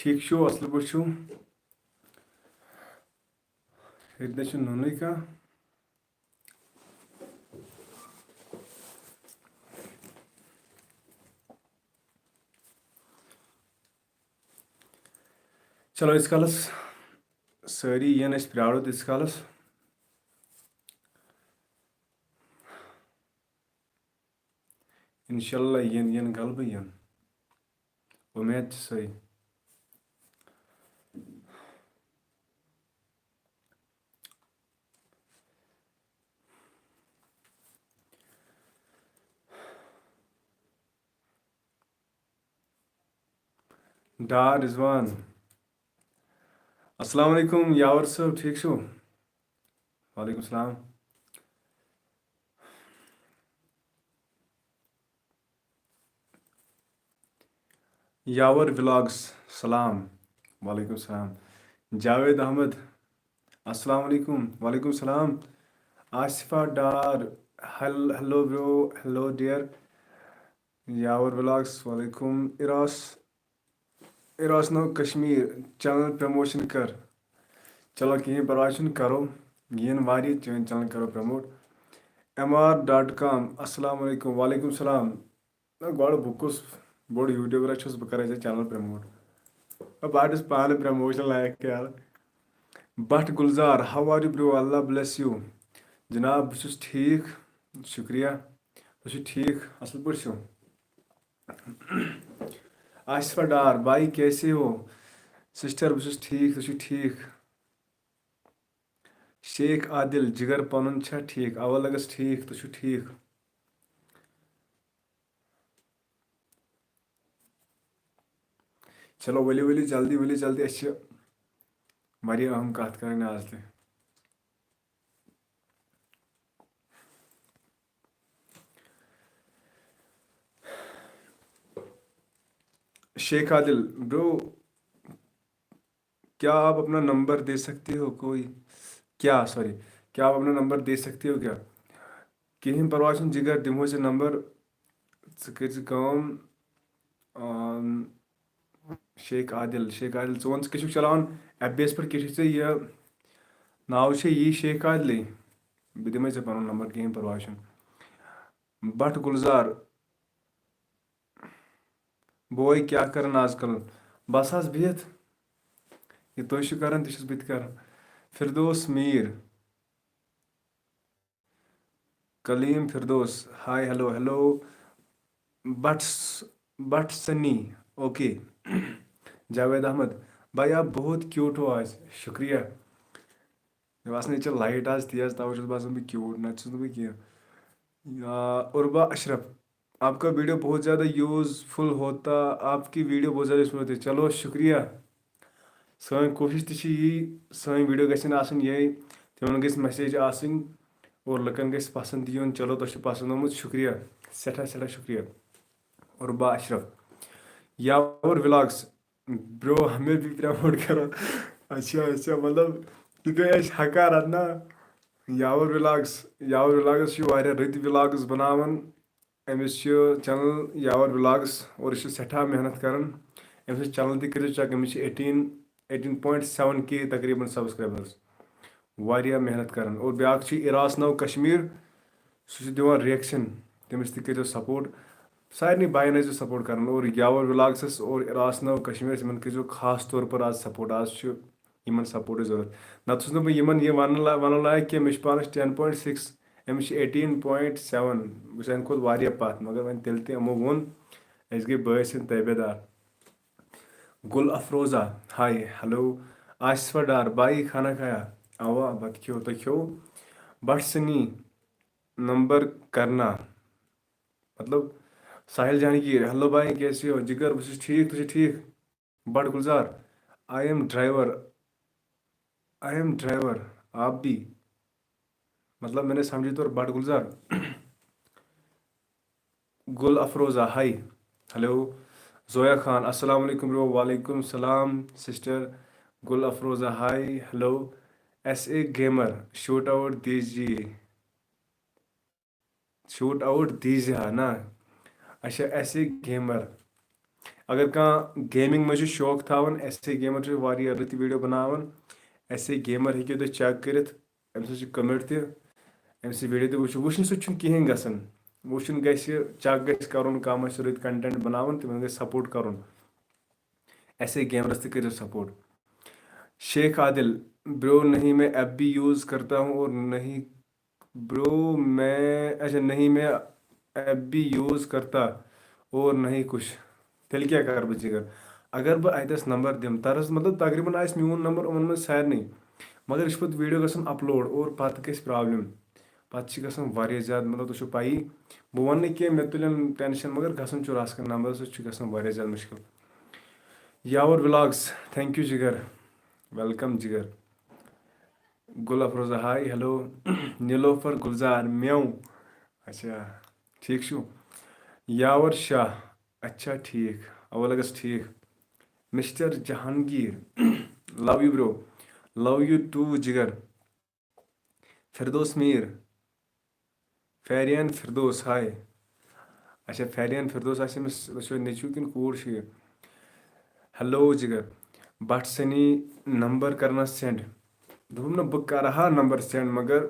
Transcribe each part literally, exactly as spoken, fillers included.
ٹھیٖک چھِو، اَصٕل پٲٹھۍ چھِو؟ ییٚتہِ نَے چھُنہٕ نوٚنُے کانٛہہ۔ چلو، ییٖتِس کالَس سٲری یِن، أسۍ پرٛارو تیٖتِس کالَس۔ انشاءاللہ یِن، یِن غلبہٕ یِن۔ اُمید چھِ سۄے۔ ڈار رضوان۔ السلام علیکم یاور صٲب، ٹھیٖک چھِو؟ وعلیکم السلام۔ یاور ولاگس، سلام۔ وعلیکم السلام۔ جاوید احمد، السلام علیکم۔ وعلیکم السلام۔ آصفہ ڈار، ہیل-، ہیلو برو، ہیلو ڈیئر۔ یاور ولاگس، وعلیکم۔ اراس، اراس نو کشمیر، چینل پروموشن کر۔ چلو کِہیٖنۍ پرواے چھُنہٕ، کرو۔ یِن واریاہ چٲنۍ چینل کرو promote. M R dot com, السلام علیکم۔ وعلیکم السلام۔ نہ، گۄڈٕ بہٕ کُس بوٚڑ یوٗٹیوٗبرا چھُس، بہٕ کَرٕ ژےٚ چینل پرٛموٹ؟ بہٕ آٹس پانہٕ پرٛموشن لایق یارٕ۔ Bhat Gulzar, how are you bro؟ اللہ bless you۔ جناب، بہٕ چھُس ٹھیٖک، شُکریہ۔ تُہۍ چھِو ٹھیٖک، اَصٕل پٲٹھۍ چھِو؟ آصفہ ڈار، بھائی کیسے ہو؟ سسٹر، بہٕ چھُس ٹھیٖک، تُہۍ چھِو ٹھیٖک؟ شیخ عادل، جگر پنُن چھا ٹھیٖک؟ اوا لگس ٹھیٖک، تُہۍ چھِو ٹھیٖک؟ چلو ؤلِو ؤلِو جلدی، ؤلِو جلدی، اَسہِ چھِ واریاہ اہم کَتھ کَرٕنۍ آز تہِ۔ شیخ عادل، برو، کیا آپ اپنا نمبر دے سکتے ہو کوئی؟ کیا، سوری، کیا آپ اپنا نمبر دے سکتے ہو کیا؟ کِہیٖنۍ پرواے چھُنہٕ جِگر، دِمہوے ژےٚ نمبر۔ ژٕ کٔرۍ زِ کٲم، آم، شیخ عادل، شیخ عادل، ژٕ وَن ژٕ کیٛاہ چھُکھ چلاوان ایف بی یَس پٮ۪ٹھ، کیٛاہ چھُے ژےٚ یہِ ناو چھُے یی شیخ عادلٕے؟ بہٕ دِمَے ژےٚ پَنُن نمبر، کِہیٖنۍ پرواے چھُنہٕ۔ بٹ گُلزار، بوے کیٛاہ کران آز کل؟ بس حظ بِہِتھ۔ یہِ تُہۍ چھِو کران، تہِ چھُس بہٕ تہِ کران۔ فردوس میٖر۔ کلیم فردوس، ہاے، ہیلو، ہیلو۔ بٹ س-، بٹ سنی، اوکے۔ جاوید احمد، بھائی آپ بہت کیوٹ ہو آج، شکریہ۔ مےٚ باسان، ییٚتہِ چھِ لایٹ آز تیز، توے چھُس باسان بہٕ کیوٹ، نتہٕ چھُس نہٕ بہٕ کینٛہہ۔ آ، عربا اشرف، آپ کا ویڈیو بہت زیادہ یوزفل ہوتا، آپ کی ویڈیو بہت زیادہ یوزفل ہوتی ہے۔ چلو، شکریہ۔ سٲنۍ کوٗشِش تہِ چھِ یی، سٲنۍ ویڈیو گژھن آسٕنۍ یِہے، تِمن گژھِ میسیج آسٕنۍ اور لُکن گژھِ پسنٛد تہِ یُن۔ چلو، تۄہہِ چھُ پسنٛد آمُت، شکریہ، سٮ۪ٹھاہ سٮ۪ٹھاہ شکریہ۔ عربا اشرف، یاور ولاگس، برو، ہمیں بھی پروموٹ کرو۔ اچھا، اچھا، مطلب، یہِ گٔے اَسہِ حقارت نا۔ یاور ولاگس، یاور ولاگس چھُ واریاہ رٕتۍ ولاگس بناوان۔ أمِس چھُ چینل یاور ولاگس اور یہِ چھُ سٮ۪ٹھاہ محنت کران۔ أمۍ سٕنٛز چینل تہِ کٔرِو چیک، أمِس چھِ ایٹیٖن، ایٹیٖن پوینٹ سیون کے تقریباً سبسکرایبرز۔ واریاہ محنت کران۔ اور بیٛاکھ چھُ اراس نو کشمیر، سُہ چھُ دِوان ریئیکشن، تٔمِس تہِ کٔرِو سپورٹ۔ سارنٕے بایَن ٲسۍزیو سپورٹ کران اور یاور ولاگسَس اور اراس نو کشمیرَس، یِمن کٔرۍزیو خاص طور پر آز سپورٹ۔ آز چھُ یِمن سپورٹٕچ ضروٗرت۔ نتہٕ چھُس نہٕ بہٕ یِمن یہِ وننہٕ لا-، ونُن لایق کینٛہہ۔ مےٚ چھُ پانَس ٹین پوینٹ سِکِس، أمِس چھُ ایٹیٖن پوینٹ سیون۔ بہٕ چھُس اَمہِ کھۄتہٕ واریاہ پتھ، مگر وۄنۍ تیٚلہِ تہِ یِمو ووٚن، أسۍ گٔے بٲے سٕنٛدۍ تٲبیدار۔ گُل افروزہ، ہاے، ہیلو۔ آصفہ ڈار، بھائی کھانا کھایا؟ اوا، بتہٕ کھیوٚو، تۄہہِ کھیوٚو؟ بٹ سنی، نمبر کرنا۔ مطلب، ساحل جہانگیر، ہیلو بھائی، کیسے ہو؟ جگر، بہٕ چھُس ٹھیٖک، تُہۍ چھِو ٹھیٖک؟ بٹ گلزار، I am driver, I am driver, آپ بھی؟ مطلب، میں نے سمجھی تو بٹ گلزار۔ Gul Afroza, hi, hello. زویا خان، السلام علیکم برو۔ وعلیکم السلام sister. Gul Afroza, hi, hello. S A gamer, shoot out دیجیے۔ شوٹ آؤٹ دیجیے نا۔ اچھا، ایس اے گیمر۔ اگر کانٛہہ گیمنگ منٛز چھُ شوق تھاوان، ایس اے گیمر چھُ واریاہ رٕتۍ ویڈیو بناوان۔ ایس اے گیمر ہیٚکِو تُہۍ چیک کٔرِتھ، أمۍ سٕنٛز چھِ کمنٹ تہِ، أمۍ سٕنٛز ویڈیو تہِ وٕچھِو۔ وٕچھنہٕ سۭتۍ چھُنہٕ کِہیٖنۍ گژھان، وٕچھُن گژھِ، چیک گژھِ کرُن، کم آسہِ رٕتۍ کنٹینٹ بناوان، تِمن گژھِ سپورٹ کرُن۔ ایس اے گیمرس تہِ کٔرِو سپورٹ۔ شیخ عادل، برو نہیں میں ایپ بھی یوز کرتا ہوں اور نہیں، برو میں، اچھا نہیں میں ایپ بھی یوز کرتا اور نہیں کچھ۔ تیٚلہِ کیٛاہ کَرٕ بہٕ جِگر؟ اگر بہٕ اَتٮ۪س نمبر دِمہٕ، طرز مطلب تقریٖباً آسہِ میون نمبر یِمَن منٛز سارنٕے، مگر یہِ چھُ پَتہٕ ویٖڈیو گژھان اپلوڈ اور پَتہٕ گژھِ پرابلم۔ پَتہٕ چھِ گژھان واریاہ زیادٕ، مطلب تۄہہِ چھو پَیی، بہٕ وَنہٕ نہٕ کینٛہہ، مےٚ تُلن ٹینشن، مگر گژھان چھُ رَژھ کھنٛڈ نمبرَس سۭتۍ چھُ گژھان واریاہ زیادٕ مُشکل۔ یاور ولاگز، thank you جِگر، welcome جِگر۔ Gul Afroza, hi, hello. نیلوفر گُلزار، میو۔ اچھا، ٹھیٖک چھُو؟ یاور شاہ، اچھا ٹھیٖک، اولگس ٹھیٖک۔ Mister Jahangir, love you bro، love you too جِگر۔ فردوس میٖر، فیریان فردوس، ہاے۔ اچھا، فیریان فردوس آسہِ أمِس، دٔچھو نیٚچوٗ کِنہٕ کوٗر چھُ یہِ؟ ہیلو جِگر، بٹ سنی نمبر کرنا سینڈ۔ دوٚپُم نہ، بہٕ کرٕ ہا نمبر سینڈ، مگر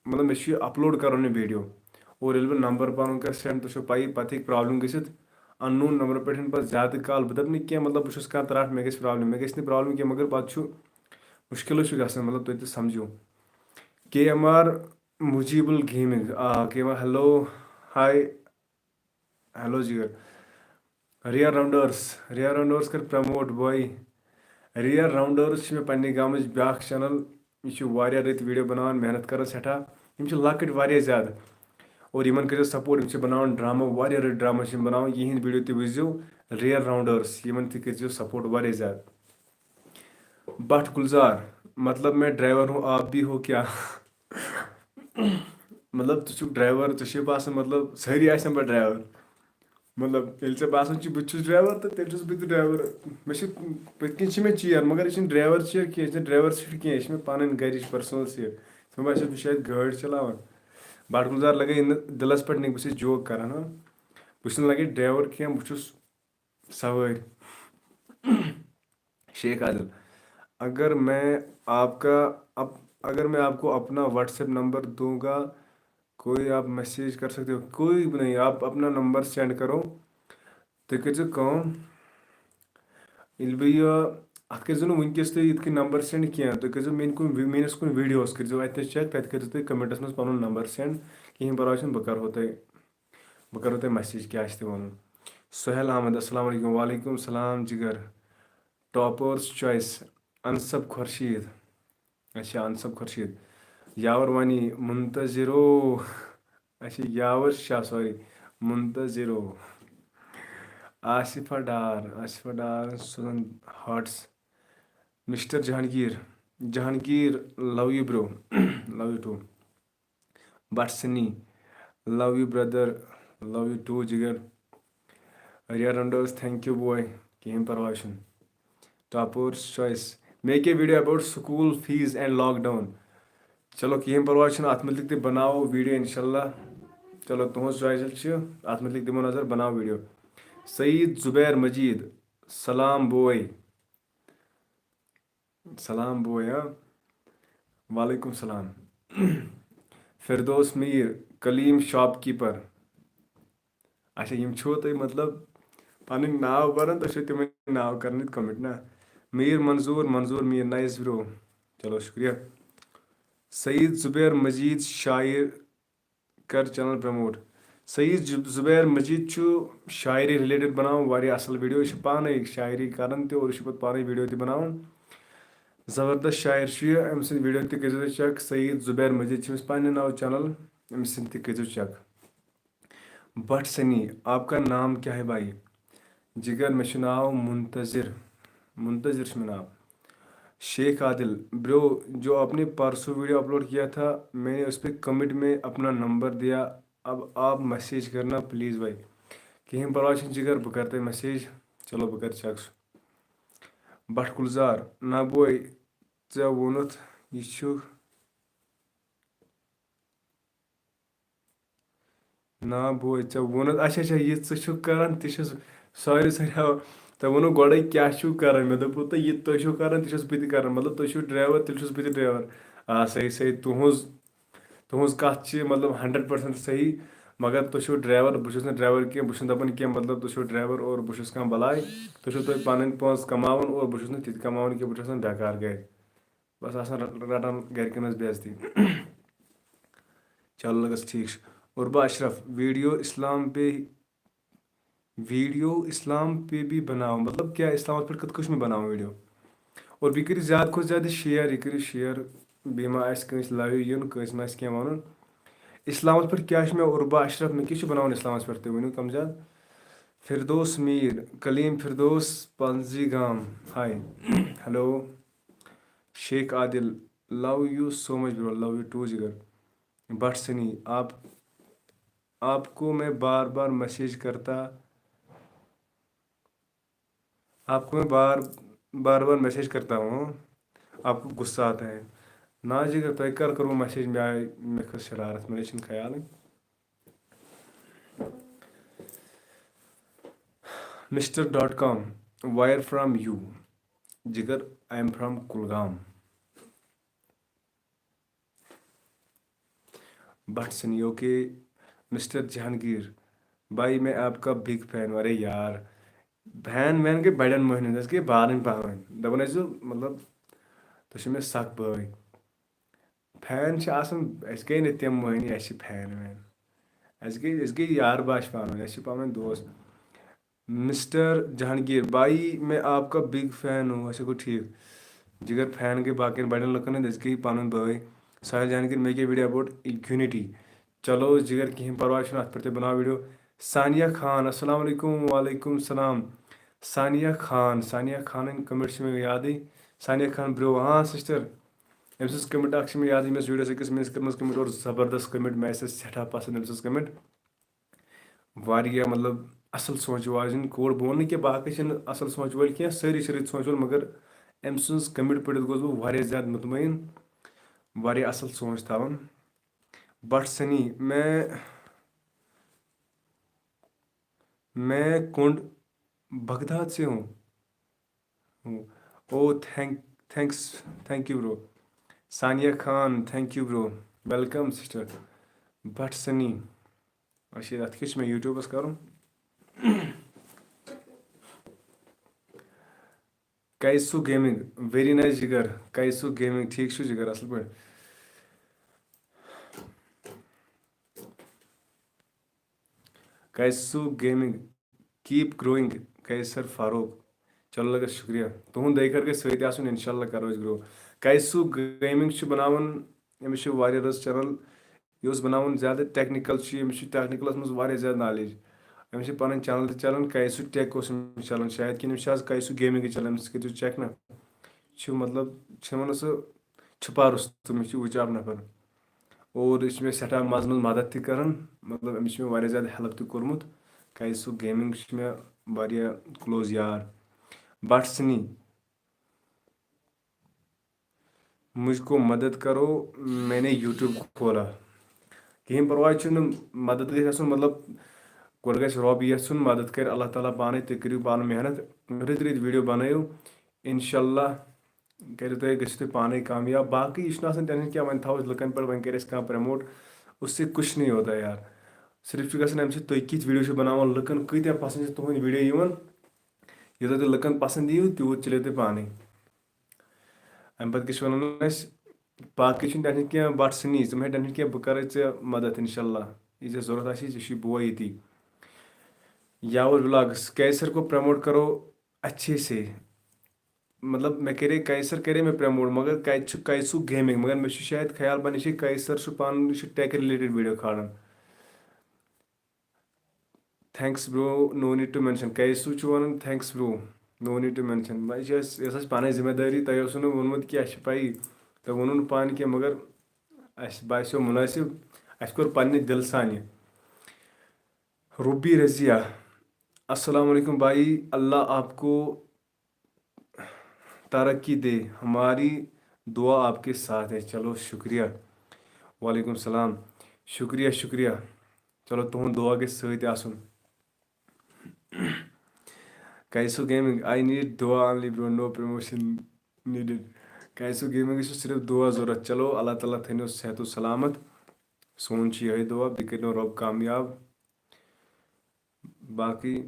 مطلب مےٚ چھُ یہِ اپلوڈ کرُن یہِ ویٖڈیو۔ اور ییٚلہِ بہٕ نمبر پنُن کرٕ سینڈ، تۄہہِ چھو پَیی پتہٕ ہیٚکہِ پرابلم گٔژھِتھ۔ اننون نمبر پٮ۪ٹھ پتہٕ زیادٕ کال بہٕ دَپہٕ نہٕ کینٛہہ، مطلب بہٕ چھُس کانٛہہ ترٛٹھ، مےٚ گژھِ پرابلم، مےٚ گژھِ نہٕ پرابلم کینٛہہ، مگر پتہٕ چھُ مُشکِلٕے چھُ گژھان، مطلب تُہۍ تہِ سمجھِو۔ کے ایم آر مجیب الگیمنگ، آ، کے ایم آر، ہیلو، ہاے۔ ہیلو جِگر۔ ریئر راؤنڈٲرٕس، ریئر راؤنڈٲرٕس کر پرموٹ بوے۔ ریئر راؤنڈٲرٕس چھِ مےٚ پننہِ گامٕچ بیٛاکھ چینل۔ یہِ چھِ واریاہ رٕتۍ ویٖڈیو بناوان، محنت کران سٮ۪ٹھاہ۔ یِم چھِ لۄکٕٹۍ واریاہ زیادٕ۔ اور یِمن کٔرِو سپورٹ، یِم چھِ بناوان ڈرامہ، واریاہ رٕتۍ ڈرامہ چھِ یِم بناوان۔ یِہِنٛدۍ ویٖڈیو تہِ وٕچھزیو۔ ریئر راؤنڈٲرٕس، یِمن تہِ کٔرزیو سپورٹ واریاہ زیادٕ۔ بٹ گلزار، مطلب میں ڈرائیور ہوں، آپ بھی ہو کیا؟ مطلب، ژٕ چھُکھ ڈرایور، ژےٚ چھُے باسان، مطلب، سٲری آسن پتہٕ ڈرایور۔ مطلب، ییٚلہِ ژےٚ باسان چھُ، بہٕ تہِ چھُس ڈرایور، تہٕ تیٚلہِ چھُس بہٕ تہِ ڈرایور۔ مےٚ چھِ، پٔتۍ کِنۍ چھِ مےٚ چیر، مگر یہِ چھِنہٕ ڈرایور چیر کینٛہہ، یہِ چھِنہٕ ڈرایور سیٖٹ کینٛہہ، یہِ چھِ مےٚ پَنٕنۍ گَرِچ پٔرسٕنَل سیٖٹ۔ ژٕ مےٚ باسیٚو، بہٕ چھُس اَتہِ گٲڑۍ چلاوان۔ بٹ گُلزار لَگے یہِ نہٕ دِلَس پٮ۪ٹھ نہٕ، بہٕ چھُس جوک کران، ہاں۔ بہٕ چھُس نہٕ لَگے ڈرایور کینٛہہ، بہٕ چھُس سوٲرۍ۔ شیخ عادل، اگر میں آپ کا اپ-، اگر میں آپ کو اپنا واٹس ایپ نمبر دوں گا، کوئی آپ میسج کر سکتے ہو؟ کوئی بھی نہیں، آپ اپنا نمبر سینڈ کرو۔ تُہۍ کٔرۍزیو کٲم، ییٚلہِ بہٕ یہِ، اَتھ کٔرۍزیو نہٕ وٕنکیٚس تُہۍ یِتھ کٔنۍ نمبر سینڈ کینٛہہ، تُہۍ کٔرۍزیو میٛانہِ کُن وی-، میٛٲنِس کُن ویٖڈیوَس کٔرۍزیو اَتہِ نَس چیک، تَتہِ کٔرۍزیو تُہۍ کَمٮ۪نٹَس منٛز پَنُن نمبر سینڈ، کِہیٖنۍ پَرواے چھُنہٕ، بہٕ کَرہو تۄہہِ، بہٕ کَرہو تۄہہِ میسج کیٛاہ آسہِ تہِ وَنُن۔ سہیل احمد، السلام علیکم۔ وعلیکم السلام جِگر۔ Toppers choice, Ansab Khursheed. اچھا، انصب خورشید۔ یاور وانی منتظرو۔ اچھا، یاور شاہ، سوری، منتظرو۔ آصفہ ڈار، آصفہ ڈار سوزان hearts. Mister Jahangir, Jahangir, love you bro، love you too۔ Bhat Sunny, love you brother، love you too جگر۔ ریئر راؤنڈٲرٕس، thank you بوے، کِہیٖنۍ پَرواے چھُنہٕ۔ ٹاپرس چوائس، make a video about school fees and lockdown۔ چلو، کِہیٖنۍ پَرواے چھُنہٕ، اَتھ مُتعلِق تہِ بَناوو ویٖڈیو اِنشاء اللہ۔ چلو، تُہٕنٛز چوائس چھِ، اَتھ مُتعلِق دِمو نظر، بَناو ویٖڈیو۔ سعید زُبیر مجیٖد، سلام بوے۔ سلام بوے، ہاں۔ وعلیکم سلام۔ Firdous Mir, Kaleem shop keeper. اچھا، یِم چھِو تُہۍ مطلب پنٕنۍ ناو بران، تُہۍ چھِو تِمن ناو کران ییٚتہِ کمنٹ نا؟ میٖر منظور، منظور میٖر، nice bro۔ چلو، شُکریہ۔ سعید زُبیر مجیٖد شاعر، کر چینل پرموٹ۔ سعید زُ-، زُبیر مجیٖد چھُ شاعری رِلیٹڈ بناوان واریاہ اصل ویڈیو۔ یہِ چھُ پانے شاعری کران تہِ اور یہِ چھُ پتہٕ پانے ویڈیو تہِ بناوان۔ زبردست شاعر چھُ یہِ، أمۍ سٕنٛدۍ ویڈیو تہِ کٔرزیو تُہۍ چیک۔ سعید زُبیر مجیٖد چھِ أمِس پننہِ ناوٕ چینل، أمِس سٕنٛدۍ تہِ کٔرزیو چیک۔ بٹ سنی، آپ کا نام کیا ہے بھائی؟ جگر، مےٚ چھُ ناو منتظر۔ منتظر چھُ مےٚ ناو۔ شیخ عادل، برو، جو آپ نے پرسوں ویڈیو اپلوڈ کیا تھا، میں نے اس پہ کمنٹ میں اپنا نمبر دیا، اب آپ میسج کرنا پلیز بھائی۔ کِہیٖنۍ پرواے چھُنہٕ جگر، بہٕ کرٕ تۄہہِ میسج۔ چلو، بہٕ کرٕ چیک سُہ۔ بٹ گُلزار، نہ بوے، ژےٚ ووٚنُتھ یہِ چھُ نا بوے، ژےٚ ووٚنُتھ، اچھا، اچھا، یہِ ژٕ چھُکھ کران، تہِ چھُس، ساری ساری آو۔ تۄہہِ ووٚنوُ گۄڈَے کیٛاہ چھُو کَران؟ مےٚ دوٚپوُ تۄہہِ، یہِ تُہۍ چھُو کَران تہِ چھُس بہٕ تہِ کَران۔ مطلب، تُہۍ چھُو ڈرٛایوَر، تیٚلہِ چھُس بہٕ تہِ ڈرٛایوَر۔ آ، صحیح، صحیح۔ تُہٕنٛز، تُہٕنٛز کَتھ چھِ، مطلب، ہنٛڈرنٛڈ پٔرسنٛٹ صحیح۔ مگر تُہۍ چھِو ڈرٛایوَر، بہٕ چھُس نہٕ ڈرٛایوَر کینٛہہ۔ بہٕ چھُس نہٕ دَپان کینٛہہ، مطلب، تُہۍ چھِو ڈرٛایوَر اور بہٕ چھُس کانٛہہ بَلاے۔ تُہۍ چھِو توتہِ پَنٕنۍ پونٛسہٕ کَماوان اور بہٕ چھُس نہٕ تہِ تہِ کَماوان کینٛہہ، بہٕ چھُس آسان بیکار گَرِ۔ بَس آسان رَ-، رَٹان گَرِکٮ۪ن ہٕنٛز بے عزتی۔ چلو، لَگَس ٹھیٖک چھُ۔ عربا اشرف، ویڈیو اسلام پہ ویڈیو اسلام پہ بھی بناؤ، مطلب کیٛاہ، اسلامَس پٮ۪ٹھ کِتھ کٔنۍ چھُ مےٚ بَناوُن ویڈیو؟ اور بیٚیہِ کٔرِو زیادٕ کھۄتہٕ زیادٕ شِیَر، یہِ کٔرِو شِیَر، بیٚیہِ ما آسہِ کٲنٛسہِ لَوِ یُن، کٲنٛسہِ ما آسہِ کینٛہہ وَنُن۔ اسلامَس پٮ۪ٹھ کیٛاہ چھُ مےٚ عربا اشرف، مےٚ کیٛاہ چھُ بَناوُن اسلامَس پٮ۪ٹھ، تُہۍ ؤنِو کَم زیادٕ۔ فردوس میٖر، کلیم Firdous Panzi Gam, hi, hello. Sheikh Adil, love you so much bro, love you too جگر۔ بٹ سنی، آپ، آپ کو میں بار بار میسج کرتا، آپ کو میں بار، بار بار میسج کرتا ہوں، آپ کو غصہ آتا ہے۔ نا جگر، تۄہہِ کر کٔروٕ میسج؟ مےٚ آے، مےٚ کھٔژ شرارت، مےٚ چھُنہٕ خیالٕے۔ Mister dot com, where from you? جگر، I am from Kulgam. Bhat Sunny, okay. Mister Jahangir, بھائی میں آپ کا بگ فین ہوں۔ ارے یار، فین وین گٔے بڑٮ۪ن مٔہنِوٮ۪ن، أسۍ گٔے بارٕنۍ پاوٕنۍ۔ دَپان ٲسِو، مطلب، تُہۍ چھِو مےٚ سَکھ بٲے۔ فین چھِ آسان، اَسہِ گٔے نہٕ تِم مٔہنِو، اَسہِ چھِ فین وین۔ اَسہِ گٔے، أسۍ گٔے یار باش پانہٕ ؤنۍ، اَسہِ چھِ پانہٕ ؤنۍ دوس۔ مسٹر جہانگیر، بھائی میں آپ کا بگ فین ہوں۔ اچھا، گوٚو ٹھیٖک۔ جگر، فین گٔے باقین بڑٮ۪ن لُکن ہٕنٛدۍ، أسۍ گٔے پانہٕ ؤنۍ بٲے۔ ساحل Jahangir, make a video about unity۔ چلو جگر، کِہیٖنۍ پرواے چھُنہٕ، اَتھ پٮ۪ٹھ تہِ بناو ویڈیو۔ ثانیہ خان، السلام علیکم۔ وعلیکم السلام۔ ثانیہ خان، ثانیہ خانٕنۍ کمنٹ چھِ مےٚ یادٕے۔ ثانیہ خان برو، ہاں سسٹر، أمۍ سٕنٛز کمنٹ اکھ چھِ مےٚ یادٕے، مےٚ ٲس ویڈیوس أکِس منٛز کٔرمٕژ کمنٹ اور زبردست کمنٹ، مےٚ آیہِ سۄ سٮ۪ٹھاہ پسنٛد أمۍ سٕنٛز کمنٹ۔ واریاہ، مطلب، اصل سونٛچہِ واجیٚنۍ کوٗر۔ بہٕ وَنہٕ نہٕ کہِ باقٕے چھِنہٕ اصل سونٛچہِ وٲلۍ کینٛہہ، سٲری چھِ رٕتۍ سونٛچہِ وٲلۍ، مگر أمۍ سٕنٛز کمنٹ پٔرِتھ گوس بہٕ واریاہ زیادٕ مطمئن، واریاہ اصل سونٛچ تھاوان۔ بٹ سنی، میں، میں کنڈ بغداد سے ہوں۔ او، thank, thanks, thank you bro. Sania Khan, thank you bro. Welcome sister. Bhat Sunny. اچھا، اَتھ کیٛاہ چھُ مےٚ یوٗٹیوٗبَس کَرُن؟ کایسو گیمنگ، ویری نایس جگر۔ کایسو گیمنگ، ٹھیٖک چھُ جگر، اَصٕل پٲٹھۍ۔ کایسو گیمنگ، keep growing، قیصر فاروق۔ چلو لگس شُکریہ۔ تُہُنٛد دٔے خٲر گژھِ سۭتۍ آسُن، اِنشاء اللہ کَرو أسۍ گرو۔ کایسو گیمنگ چھُ بَناوان، أمِس چھِ واریاہ رٕژ چینل۔ یہِ اوس بَناوُن زیادٕ ٹیکنیکل چھُ، أمِس چھُ ٹیکنیکلس منٛز واریاہ زیادٕ نالیج۔ أمِس چھِ پَنٕنۍ چینل تہِ چلان، کایسو ٹیک اوس أمِس چلان، شاید کِنہٕ أمِس چھِ آز کایسو گیمنگٕے چلان، أمِس کٔرِو چیک نہ۔ چھُ مطلب، چھِ وَنان سُہ چھُپا رُستُم، یہِ چھُ وٕچاپ نفر۔ اور یہِ چھُ مےٚ سٮ۪ٹھاہ منٛزٕ منٛزٕ مدد تہِ کران، مطلب، أمِس چھُ مےٚ واریاہ زیادٕ ہیلپ تہِ کوٚرمُت۔ کیازِ سُہ گیمنگ چھُ مےٚ واریاہ کلوز یار۔ بٹ سنی، مجھ کو مدد کرو، میں نے یوٹیوب کھولا۔ کِہیٖنۍ پرواے چھُنہٕ، مدد گژھِ آسُن، مطلب، گۄڈٕ گژھِ رۄب یَژھُن، مدد کرِ اللہ تعالیٰ پانے، تُہۍ کٔرِو پانہٕ محنت، رٕتۍ رٕتۍ ویڈیو بنٲیِو، انشاءاللہ کٔرِو تُہۍ، گٔژھِو تُہۍ پانے کامیاب۔ باقٕے یہِ چھُنہٕ آسان ٹینشن کینٛہہ، وۄنۍ تھاوو أسۍ لُکن پٮ۪ٹھ، وۄنۍ کرِ اَسہِ کانٛہہ پرموٹ، اس سے کچھ نہیں ہوتا یار۔ صرف چھُ گژھان اَمہِ سۭتۍ تُہۍ کِتھۍ ویڈیو چھِو بناوان، لُکن کۭتیٛاہ پسنٛد چھِ تُہنٛدۍ ویڈیو یِوان۔ یوٗتاہ تُہۍ لُکن پسنٛد یِیِو، تیوٗت چٔلِو تُہۍ پانے۔ اَمہِ پتہٕ کیٛاہ چھِ وَنان أسۍ، باقٕے چھُنہٕ ٹینشن کینٛہہ، بٹ سنی، ژٕ مہ ہیٚے ٹینشن کینٛہہ، بہٕ کرے ژےٚ مدد انشاءاللہ۔ یہِ ژےٚ ضوٚرتھ آسی، ژےٚ چھُے بوے ییٚتی۔ یاور ولاگس، کیسر کو پرموٹ کرو اچھے سے۔ مطلب، مےٚ کرے، کیسر کرے مےٚ پرموٹ، مگر کتہِ چھُ کیسو گیمنگ؟ مگر مےٚ چھُ شاید خیال پننہِ جایہِ کیسر چھُ پنُن، یہِ چھُ ٹیک رِلیٹڈ ویڈیو کھالان۔ Thanks bro, no need to mention۔ کیسو چھُ ونان thanks bro, no need to mention۔ وۄنۍ چھِ اَسہِ، یۄس اَسہِ پنٕنۍ ذمہ دٲری، تۄہہِ اوسوُ نہٕ ووٚنمُت کینٛہہ، اَسہِ چھِ پَیی، تۄہہِ ووٚنوُ نہٕ پانہٕ کینٛہہ، مگر اَسہِ باسیو مُنٲسِب، اَسہِ کوٚر پننہِ دِلہٕ سان یہِ۔ روبی رضیہ، السلام علیکم بھائی، اللہ آپ کو ترقی دے، ہماری دعا آپ کے ساتھ ہے۔ چلو شُکریہ۔ وعلیکم السلام۔ شُکریہ، شُکریہ۔ چلو، تُہُنٛد دعا گژھِ سۭتۍ آسُن۔ Kaisu Gaming, I need دُعا only bro, no promotion needed. Kaisu Gaming چھُ صرف دُعا ضوٚرَتھ۔ چلو، اللہ تعالیٰ تھٲینو صحت و سلامت۔ سون چھُ یِہوٚے دُعا، بیٚیہِ کٔرِنو رۄب کامیاب۔ باقٕے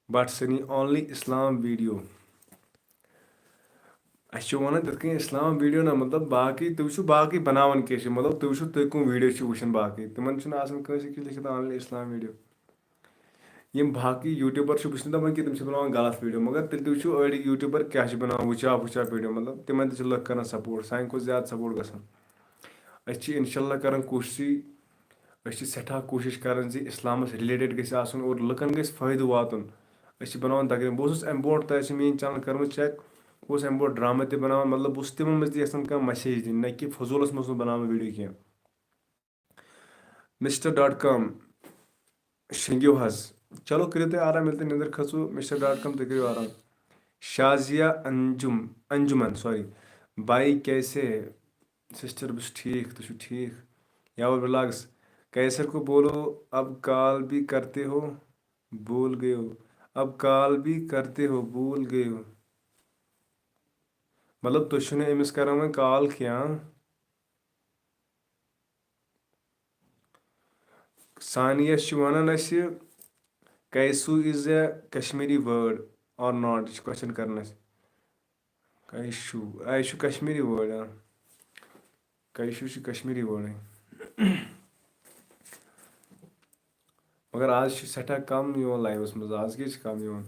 بٹ سنی only اسلام ویڈیو۔ اَسہِ چھِ وَنان تِتھ کٔنۍ اسلام ویڈیو نہ، مطلب، باقٕے تُہۍ وٕچھِو باقٕے بَناوان کیٛاہ چھِ، مطلب، تُہۍ وٕچھِو تُہۍ کٕم ویڈیو چھِو وٕچھان باقٕے، تِمَن چھُنہٕ آسان کٲنٛسہِ کینٛہہ لیکھِتھ only اسلام ویڈیو۔ یِم باقٕے یوٗٹیوٗبَر چھِ، بہٕ چھُس نہٕ دَپان کہِ تِم چھِ بَناوان غلط ویڈیو، مگر تیٚلہِ تہِ وٕچھِو أڑۍ یوٗٹیوٗبَر کیٛاہ چھِ بَناوان، وٕچھاپ وٕچھاپ ویڈیو، مطلب، تِمَن تہِ چھِ لُکھ کَران سپوٹ، سانہِ کھۄتہٕ زیادٕ سپوٹ گژھان۔ أسۍ چھِ اِنشاء اللہ کَران کوٗشِشٕے، أسۍ چھِ سٮ۪ٹھاہ کوٗشِش کَران زِ اِسلامَس رِلیٹِڈ گژھِ آسُن اور لُکَن گژھِ فٲیدٕ واتُن۔ أسۍ چھِ بَناوان تقریٖباً، بہٕ اوسُس اَمہِ برونٛٹھ، تۄہہِ آسِو میٛٲنۍ چَنَل کٔرمٕژ چیک، بہٕ اوسُس اَمہِ برونٛٹھ ڈرٛاما تہِ بَناوان، مطلب، بہٕ اوسُس تِمَن منٛز تہِ یَژھان کانٛہہ message دِنۍ، نہ کہِ فضوٗلَس منٛز اوسُس بہٕ بَناوان ویڈیو کینٛہہ۔ Mister dot com، شیٚنٛگِو حظ۔ چلو، کٔرِو تُہۍ آرام، ییٚلہِ تُہۍ نِندٕر کھٔژوٕ، Mister dot com، تُہۍ کٔرِو آرام۔ شازیہ انجم، انجمن، sorry۔ بھائی کیسے؟ سسٹر، بہٕ چھُس ٹھیٖک، تُہۍ چھِو ٹھیٖک؟ یاور ولاگس، قیصر کو بولو، اب کال بھی کرتے ہو، بھول گئے ہو۔ اب کال بھی کرتے ہو، بھول گئے ہو۔ مطلب، تُہۍ چھِو نہٕ أمِس کران وۄنۍ کال کینٛہہ۔ ثانیہ چھِ وَنان اَسہِ، کیسو is a Kashmiri word or not؟ یہِ چھِ question کران اَسہِ۔ کیشو، آ، یہِ چھُ کشمیٖری word، آ۔ کیشو چھُ کشمیٖری word۔ مگر آز چھِ سٮ۪ٹھاہ کم یِوان live-س منٛز، آز کیٛازِ چھِ کم یِوان؟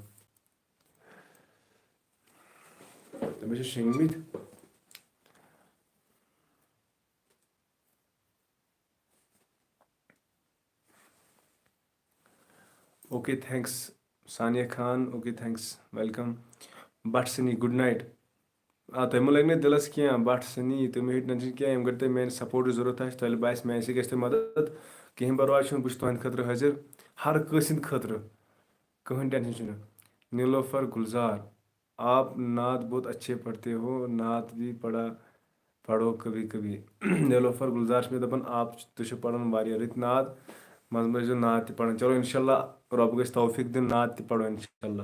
تٔمِس چھِ شیٚنگمٕتۍ۔ Okay, thanks, Sania Khan. Okay, thanks, welcome. Bhat سنی، good night. آ، تۄہہِ مہ لگہِ نہٕ دِلس کینٛہہ، بٹ سنی، تُہۍ مہ ہیٚیِو tension کینٛہہ، ییٚمہِ گرِ تۄہہِ میانہِ سپورٹٕچ ضروٗرت آسہِ، تۄہہِ آسہِ، مےٚ سۭتۍ گژھِ تۄہہِ مدد، کِہیٖنۍ پرواے چھُنہٕ، بہٕ چھُس تُہنٛدِ خٲطرٕ حٲضِر، ہر کٲنٛسہِ ہٕنٛدِ خٲطرٕ، کٕہٕنۍ tension چھُنہٕ۔ نیلوفر گلزار، آپ نعت بہت اچھے پڑھتے ہو، نعت بھی پڑھا پرو کبھی کبھی۔ نیلوفر گلزار چھِ مےٚ دَپان، آپ چھِ، تُہۍ چھِو پَران واریاہ رٕتۍ نعت، منٛزٕ منٛزٕ ٲسۍزیو نعت تہِ پَران۔ چلو، اِنشاء اللہ، رۄب گژھِ توفیٖق دیُن، نعت تہِ پَرو، اِنشاء اللہ۔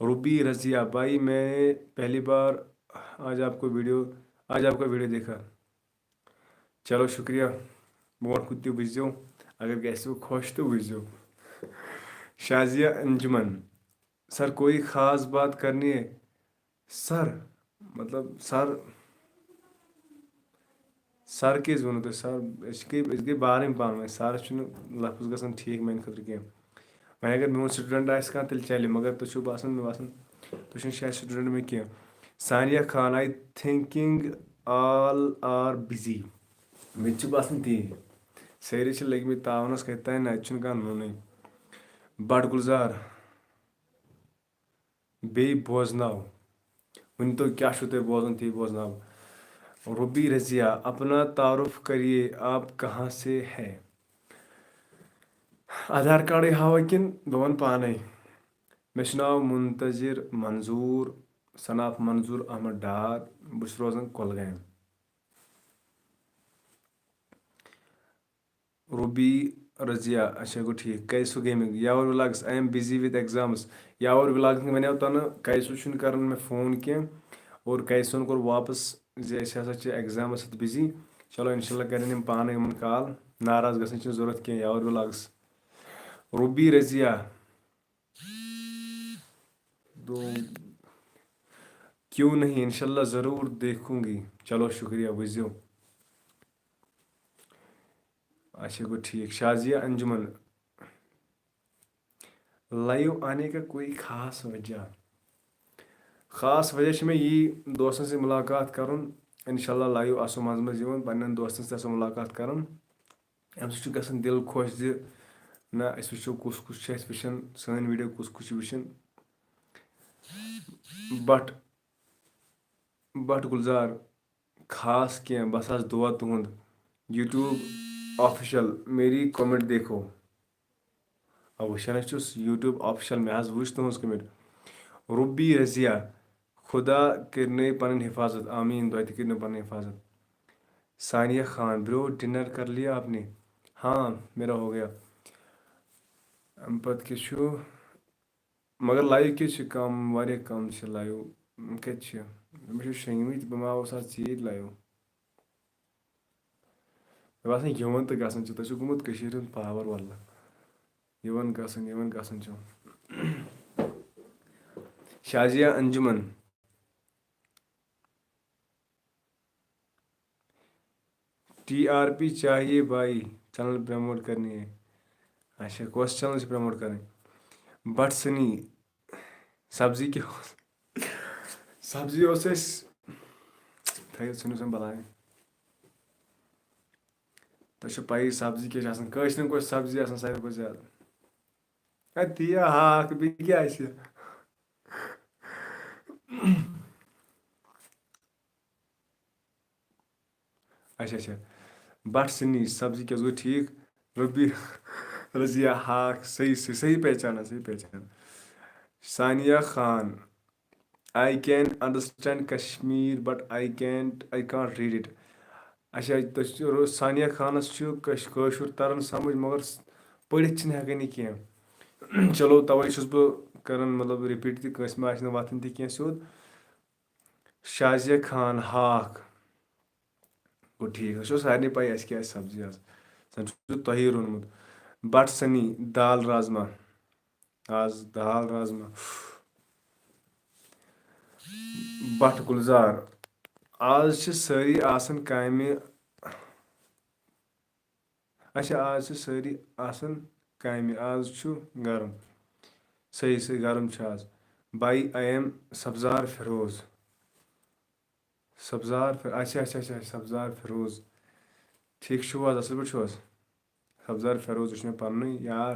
روبی رضیہ، بھائی، میں نے پہلی بار آج آپ کو ویڈیو، آج آپ کا ویڈیو دیکھا۔ چلو، شُکریہ۔ برونٛٹھ کُن تہِ وٕچھزیو، اگر گژھِوٕ خۄش تہٕ وٕچھزیو۔ شازیہ انجمن، سر، کوئی خاص بات کرنی ہے؟ سر، مطلب، سر، سر کیٛازِ ووٚنوٕ تۄہہِ سر؟ أسۍ گٔے، أسۍ گٔے بارٕنۍ پانہٕ ؤنۍ۔ سر چھُنہٕ لفظ گژھان ٹھیٖک میٛانہِ خٲطرٕ کینٛہہ۔ وۄنۍ اگر میون student آسہِ کانٛہہ، تیٚلہِ چلہِ، مگر تُہۍ چھِو باسان، مےٚ باسان، تُہۍ چھِو شاید student مےٚ کینٛہہ۔ ثانیہ Khan, I thinking all are busy۔ مےٚ تہِ چھُ باسان تی۔ سٲری چھِ لٔگۍ مٕتۍ تاونَس کَتہِ تانۍ، نہ، اَتہِ چھُنہٕ کانٛہہ نوٚنُے۔ بٹ گُلزار۔ بیٚیہِ بوزناو۔ ؤنۍ تو، کیٛاہ چھُو تۄہہِ بوزُن، تی بوزناو۔ روبی رضیہ، اپنا تعارف کریے، آپ کہاں سے ہے؟ آدھار کارڈٕے ہاوٕ کِنہٕ بہٕ وَنہٕ پانَے؟ مےٚ چھُ ناو منتظر منظور، son of منظور احمد ڈار، بہٕ چھُس روزان کۄلگامہِ۔ روبی رضیہ، اچھا، گوٚو ٹھیٖک۔ کیسو gaming, Yawar vlogs, I am busy with exams۔ Yawar vlogs وَنیو تۄہہِ نہٕ، کیسو چھُنہٕ کران مےٚ فون کینٛہہ، اور کیسون کوٚر واپس زِ أسۍ ہسا چھِ examس سۭتۍ busy۔ چلو، انشاءاللہ کرن یِم پانے یِمن کال، ناراض گژھنٕچ چھِنہٕ ضروٗرت کینٛہہ۔ یاور ولاگس، روبی رضیہ، دو، کیوں نہیں، انشاءاللہ ضرور دیکھوں گی۔ چلو، شُکریہ، وٕچھزیو۔ اچھا، گوٚو ٹھیٖک۔ شازیہ انجمن، live آنے کا کوئی خاص وجہ؟ خاص وجہ چھِ مےٚ یی، دوستن سۭتۍ مُلاقات کرُن۔ انشاءاللہ live آسو منٛزٕ منٛزٕ یِوان، پننٮ۪ن دوستن سۭتۍ آسو مُلاقات کران۔ امہِ سۭتۍ چھُ گژھان دِل خۄش زِ نہ، أسۍ وٕچھو کُس کُس چھُ اَسہِ وٕچھان، سٲنۍ video کُس کُس چھُ وٕچھان۔ بٹ، بٹ گُلزار، خاص کینٛہہ، بس حظ دُعا تُہُنٛد۔ YouTube official، میری comment دیکھو۔ آ، وٕچھان حظ چھُس YouTube official، مےٚ حظ وٕچھ تُہٕنٛز comment۔ روبی رضیہ، خدا کٔرنَے پنٕنۍ حفاظت، آمیٖن، تۄہہِ تہِ کٔرِنو پنٕنۍ حفاظت۔ ثانیہ خان، برو، dinner کر لیا آپ نے؟ ہاں، میرا ہو گیا۔ اَمہِ پتہٕ کیٛاہ چھُ؟ مگر لایِو کیٛاہ چھِ کم، واریاہ کم چھِ لایِو۔ کَتہِ چھِ؟ مےٚ چھِ شۄنٛگمٕتۍ، بہٕ ما اوسُس آز ژیٖرۍ لایِو۔ مےٚ باسان، یِوان تہٕ گژھان چھِ، تۄہہِ چھُ گوٚمُت کٔشیٖرِ ہُنٛد پاور، واللہ۔ یِوان گژھان، یِوان گژھان چھُ۔ شازیہ انجمن۔ ٹی آر پی چاہیے بھائی، چینل پروموٹ کرنی ہے۔ اچھا، کۄس چینل چھِ پروموٹ کرٕنۍ؟ بٹ سنی، سبزی کیٛاہ اوس؟ سبزی اوس اَسہِ، تھٲیِو، ژھٕنِو سا بلاے۔ تۄہہِ چھو پَیی سبزی کیٛاہ چھِ آسان، کٲشرٮ۪ن کۄس سبزی آسان ساروی کھۄتہٕ زیادٕ؟ اَدٕ تی ہا ہاکھ، بیٚیہِ کیٛاہ آسہِ؟ اچھا، اچھا۔ بٹ سنی، سبزی کیٛاہ گوٚو ٹھیٖک؟ ربی رضیہ ہاکھ، صحیح، صحیح، صحیح پہچان، صحیح پہچان۔ ثانیہ Khan, I can understand Kashmir, but I can't, I can't read it. اچھا، تۄہہِ چھُ رو-، ثانیہ خانس چھُ کش-، کٲشُر تران سمجھ، مگر س-، پٔرِتھ چھِنہٕ ہٮ۪کان یہِ کینٛہہ۔ چلو، توے چھُس بہٕ کران، مطلب، رِپیٖٹ تہِ، کٲنٛسہِ ما آسہِ نہٕ وۄتھان تہِ کینٛہہ سیوٚد۔ شازیہ خان، ہاکھ۔ گوٚو ٹھیٖک، سُہ چھُ سارنٕے پَے اَسہِ کیٛاہ آسہِ سبزی آز۔ زَن چھُ تۄہی روٚنمُت۔ بٹ سنی، دال رازما۔ آز دال رازما۔ بٹ گُلزار، آز چھِ سٲری آسان کامہِ۔ اچھا، آز چھِ سٲری آسان کامہِ، آز چھُ گرم۔ صحیح، صحیح، گرم چھُ آز۔ By I am سبزار فیروز۔ سبزار فی-، اچھا، اچھا، اچھا، سبزار فیروز۔ ٹھیٖک چھِو حظ؟ اَصٕل پٲٹھۍ چھِو حظ؟ سبزار فیروز، یہِ چھُ مےٚ پنٛنُے یار۔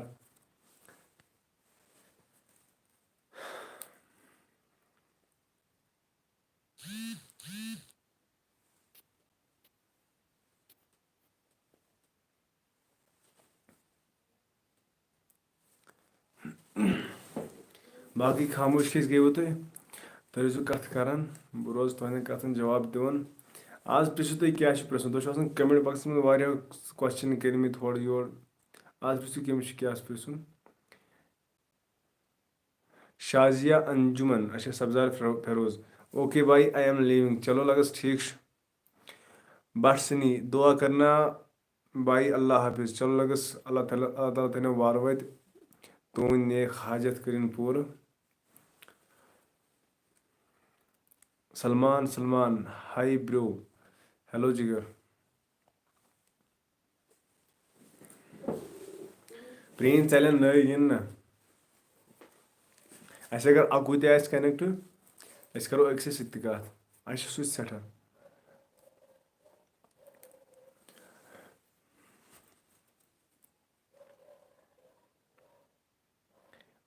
باقٕے خاموش کیٛازِ گٔیوٕ تُہۍ؟ تُہۍ ٲسِو کَتھ کَران، بہٕ روزٕ تُہٕنٛدٮ۪ن کَتھَن جواب دِوان۔ آز پِرٛژھِو تُہۍ کیٛاہ چھُ پِرٛژھُن؟ تۄہہِ چھُ آسان comment boxَس منٛز واریاہو question کٔرۍمٕتۍ ہورٕ یورٕ۔ آز پِرٛژھِو کٔمِس چھُ کیٛاہ پِرٛژھُن۔ شازیہ انجمن، اچھا، سبزار فیرو-، Feroz. Okay bhai, I am leaving. چلو لگس، ٹھیک چھُ۔ بٹ سنی، دعا کرنا bhai، اللہ حافظ۔ چلو لگس، اللہ تعالیٰ، اللہ تعالیٰ تھٲینو وارٕ وتہِ تُہنٛدۍ نیک حاجت کٔرِنۍ پوٗرٕ۔ Salman, Salman, hi bro۔ Hello جگر۔ پرٛٲنۍ ژَلن، نٔوۍ یِن نہٕ۔ اَسہِ اگر اَکُے تہِ آسہِ connect، أسۍ کَرو أکسٕے سۭتۍ تہِ کَتھ۔ اَسہِ چھُ سُہ تہِ سٮ۪ٹھاہ۔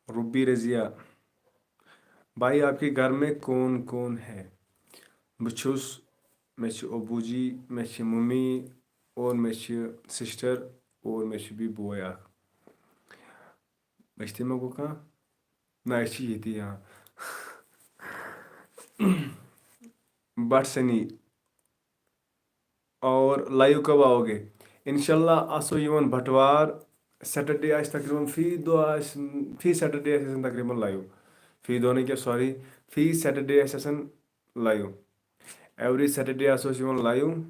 روبی رضیہ، بھائی، آپ کے گھر میں کون کون ہے؟ بہٕ چھُس، مےٚ چھِ ابوٗ جی، مےٚ چھِ ممی اور مےٚ چھِ sister اور مےٚ چھُ بیٚیہِ بوے اکھ۔ أسۍ تہِ ما گوٚو کانٛہہ؟ نہ، أسۍ چھِ ییٚتی، آ۔ بٹ سنی، اور live کب آؤ گے؟ انشاءاللہ آسو یِوان بٹوار، Saturday آسہِ تقریباً فی دۄہ آسہِ، فی Saturday آسہِ آسان تقریباً live۔ فی دۄہ نہٕ کینٛہہ، sorry، فی Saturday آسہِ آسان live۔ Every Saturday آسو أسۍ یِوان live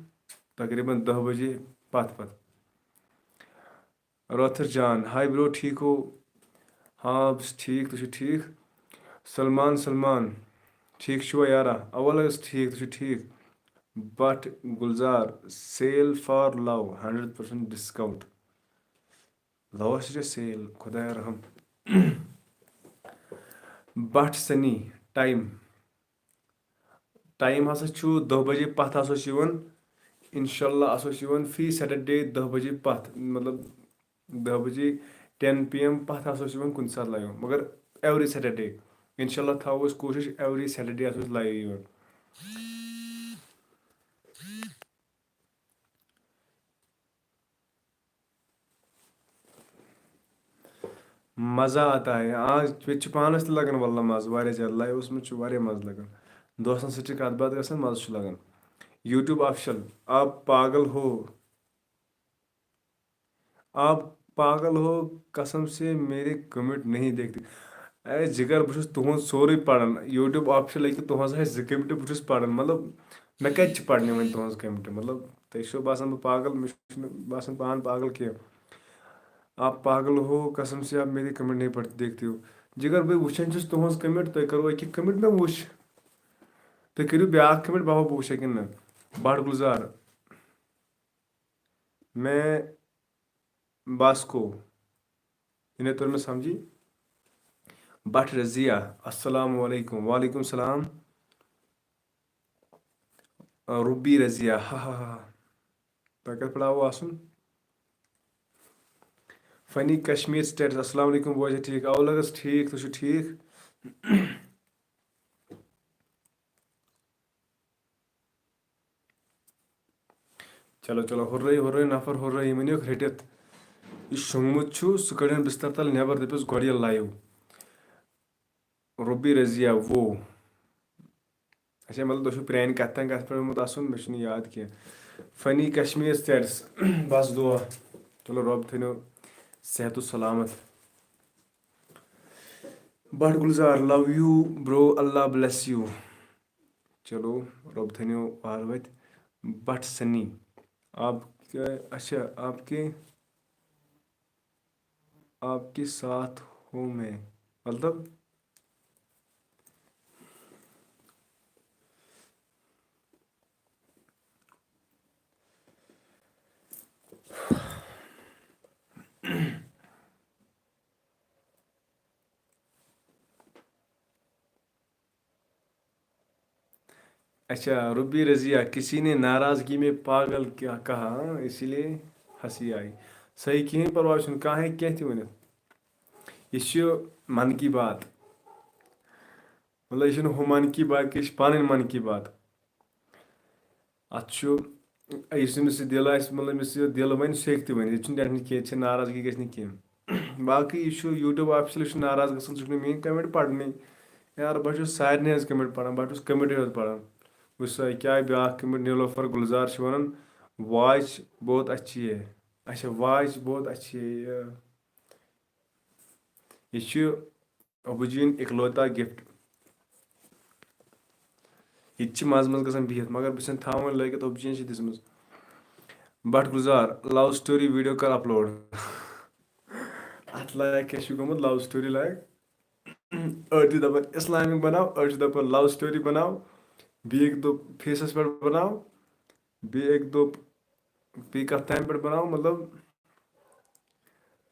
تقریباً دَہ بجے پتھ پتھ۔ رٲتھٕر جان، hi bro، ٹھیٖک ہو؟ ہاں، بہٕ چھُس ٹھیٖک، تُہۍ چھِو ٹھیٖک؟ سلمان، سلمان، ٹھیٖک چھِوا یارا؟ اَوا لگس ٹھیٖک، تُہۍ چھِو ٹھیٖک؟ Bhat Gulzar, sale for love، hundred percent discount۔ Love سۭتۍ چھِ sale، خدایا رحم۔ بٹ سنی، time۔ Time ہسا چھُ دَہ بجے پتھ آسو أسۍ یِوان۔ انشاءاللہ آسو أسۍ یِوان فی Saturday دَہ بجے پتھ، مطلب، دَہ بجے، ten P M پتھ آسو أسۍ یِوان کُنہِ ساتہٕ live، مگر every Saturday۔ انشاءاللہ تھاوو أسۍ کوٗشِش، every Saturday آسو أسۍ live یِوان۔ مزہ آتا ہے۔ آ، مےٚ تہِ چھُ پانس تہِ لگان واللہ مزٕ واریاہ زیادٕ۔ Liveس منٛز چھُ واریاہ مزٕ لگان۔ دوستن سۭتۍ چھِ کتھ باتھ گژھان، مزٕ چھُ لگان۔ YouTube official، آپ پاگل ہو؟ آپ پاگل ہو؟ قسم سے میرے comment نہیں دیکھتے۔ اے جِگر، بہٕ چھُس تُہُنٛد سورُے پَران، YouTube option لٔگِتھ تُہٕنٛز آسہِ زٕ comment، بہٕ چھُس پَران، مطلب، مےٚ کَتہِ چھِ پَرنہِ وۄنۍ تُہٕنٛز comment؟ مطلب، تۄہہِ چھُو باسان بہٕ پاگل، مےٚ چھُنہٕ باسان پان پاگل کینٛہہ۔ آپ پاگل ہو، قسم سے آپ میری comment نہیں پڑھتے، دیکھتے ہو۔ جِگر، بہٕ وٕچھان چھُس تُہٕنٛز comment، تۄہہِ کٔروٕ أکیٛاہ comment مےٚ وٕچھ، تُہۍ کٔرِو بیٛاکھ comment، بہٕ ہاوٕ بہٕ وٕچھا کِنہٕ نہ۔ بٹ گُلزار، میں باسکو، یعنی توٚر مےٚ سمجھی۔ بٹ رضیہ، السلام علیکم۔ وعلیکم السلام۔ روبی رضیہ، ہا ہا ہا۔ تۄہہِ کَتھ پٮ۪ٹھ آوٕ آسُن؟ فنی کشمیر سٹیٹس، السلام علیکم، بوے چھا ٹھیٖک؟ اولگس ٹھیٖک، تُہۍ چھِو ٹھیٖک؟ چلو، چلو، ہُرٲے، ہُرٲے، نفر ہُرٲے، یہِ ؤنِو رٔٹِتھ۔ یہِ شۄنٛگمُت چھُ، سُہ کٔڑِن بستر تل نٮ۪بر، دٔپِس گۄڈٕ یہِ live۔ روبی رضیہ، وہ۔ اچھا، مطلب، تۄہہِ چھُو پرٛانہِ کَتھِ تام کَتھ پٮ۪ٹھ آمُت اَسُن، مےٚ چھُنہٕ یاد کینٛہہ۔ فنی کشمیر سٹیٹس، بس دُعا۔ چلو، رۄب تھٲینو صحت و سلامت۔ Bhat Gulzar, love you bro، اللہ bless you۔ چلو، رۄب تھٲینو وارٕ وَتہِ۔ بٹ سنی، آپ کیا، اچھا، آپ کے، آپ کے ساتھ ہوں میں، مطلب، اچھا، روبی رضیہ، کسی نے ناراضگی میں پاگل کیا کہا، ہاں، اسی لیے ہنسی آئی۔ صحیح، کِہیٖنۍ پرواے چھُنہٕ، کانٛہہ ہیٚکہِ کینٛہہ تہِ ؤنِتھ۔ یہِ چھُ من کی بات۔ مطلب، یہِ چھُنہٕ ہُہ من کی بات کینٛہہ، یہِ چھِ پنٕنۍ من کی بات۔ اتھ چھُ، یُس أمِس یہِ دِل آسہِ، مطلب، أمِس یہِ دِل وَنہِ، سُہ ہیٚکہِ تہِ ؤنِتھ۔ ییٚتہِ چھُنہٕ tension کینٛہہ، ییٚتہِ چھِ ناراضگی گژھِ نہٕ کینٛہہ۔ باقٕے یہِ چھُ YouTube official، یہِ چھُنہٕ میٛٲنۍ comment پرنٕے۔ یار، بہٕ چھُس سارنٕے ہٕنٛز comment پران، بہٕ چھُس commentٕے یوت پران۔ وٕچھ سا، کیٛاہ بیٛاکھ comment نیلوفر گُلزار چھِ وَنان، "واچ بہت اچھی ہے۔" اچھا، واچ بہت اچھی ہے، یہِ، یہِ چھُ ابوٗ جی یُن اِکلوتا gift۔ یہِ تہِ چھِ منٛزٕ منٛزٕ گژھان بِہِتھ، مگر بہٕ چھُسَن تھاوان لٲگِتھ، ابوٗ جی یَن چھِ دِژمٕژ۔ Bhat Gulzar, love story video کر upload۔ اَتھ لایق کیٛاہ چھُ گوٚمُت love story لایق؟ أڑۍ چھِ دَپان Islamic بَناو، أڑۍ چھِ دَپان love story بَناو، بیٚیہِ أکۍ دوٚپ face-َس پٮ۪ٹھ بَناو، بیٚیہِ أکۍ دوٚپ بیٚیہِ کَتھ تامہِ پٮ۪ٹھ بَناو، مطلب،